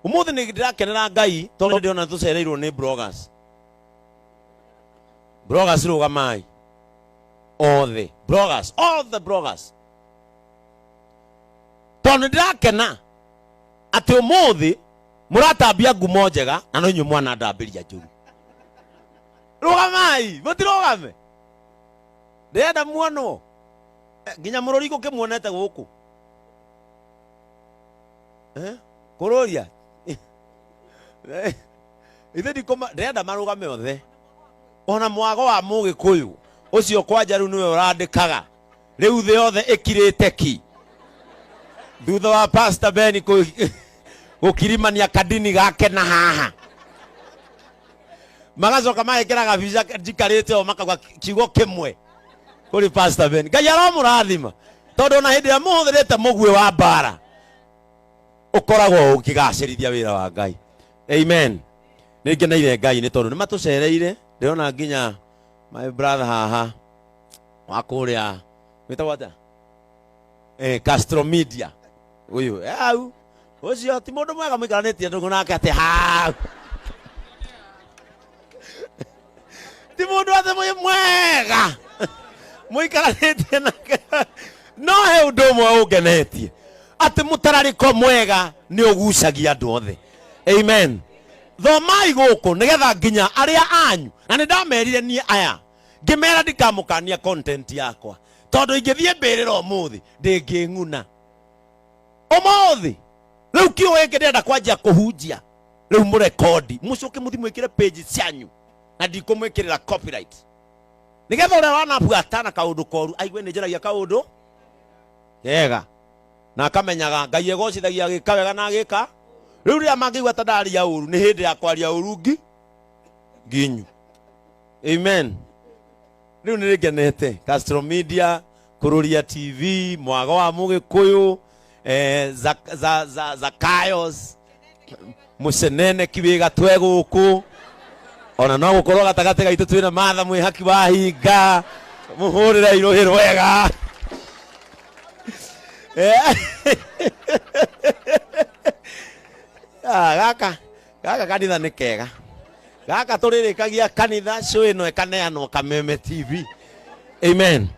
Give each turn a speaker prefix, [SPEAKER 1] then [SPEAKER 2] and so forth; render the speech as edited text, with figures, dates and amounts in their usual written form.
[SPEAKER 1] Umuthi nĩ ndĩrakenera Ngai tondũ ndĩrona tũcereirwo nĩ bloggers. Bloggers rũgamai othe, bloggers, all the bloggers, tondũ nĩ ndĩrakena atĩ ũmũthĩ mũratambia ngumo njega na no inyuĩ mwana ndambĩria njũru. Rũgamai, mũtirũgame, ndĩrenda muonwo. Nginya mũrũri gũkĩmuonete gũkũ. Eh? Kũrũria ithe ndikũma, ndĩrenda marũgame othe, ona mwago wa mũgĩkũyũ ũcio kwanja rĩu nĩwe ũrandĩkaga. Rĩu thĩ yothe ĩkirĩte ki thutha wa Pastor Ben gũkirimania kadini gake na haha magacoka magekĩra gabica njikarĩte o makauga kiugo kĩmwe kũrĩ Pastor Ben. Ngai aromũrathima tondũ ona hĩndĩ ĩrĩa mũhũthĩrĩte mũguĩ wa mbara ũkoragwo ũkĩgacĩrithia wĩra wa Ngai. Amen. Nĩ ngeneire Ngai nĩ tondũ nĩ matũcereire. Ndĩrona nginya my brother haha wa kũrĩa wĩtagwo atĩa, Castro Media ũyũ. Au ũcio ti mũndũ mwega mũikaranĩtie ndũgũ nake atĩ hau ti mũndũ atĩ mwĩ mwega mũikaranĩtie nake, no he ũndũ ũmwe ũngenetie atĩ mũtararĩko mwega nĩ ũgucagia andũ othe. Amen. Thomai gũkũ nĩgetha nginya arĩa anyu, na nĩ ndamerire niĩ aya ngĩmera ndikamũkania content yakwa tondũ ingĩthiĩ mbĩrĩra ũmũthĩ ndĩngĩng'una ũmũthĩ. Rĩu kiugo gĩkĩ ndĩrenda kwanjia kũhunjia rĩu, mũrekondi mũcoke mũthi mwĩkĩre page cianyu na ndikũmwĩkĩrĩra copyright nĩgetha ũrĩa wanabuata na kaũndũ koru aigue nĩ njaragia kaũndũ kega na akamenyaga Ngai egocithagia agĩka wega na agĩka. Rĩu rĩrĩa mangĩigua ta ndaria ũru, nĩ hĩndĩ ya kwaria ũru ngi nginyu. Amen. Rĩu nĩ ngenete Castro Media, Kũrũria TV, mwago wa mũgĩkũyũ, Zakayos mũcenene kiwĩga twe gũkũ, ona no gũkorwo gatagatĩ gaitũ twĩna Martha mwĩhaki wa hinga, mũhũrĩre irũhĩ rwega. Ah, gaka kanitha nĩ kega gaka, tũrĩrĩkagia kanitha show ĩno ĩkaneanwo Kameme TV. Amen.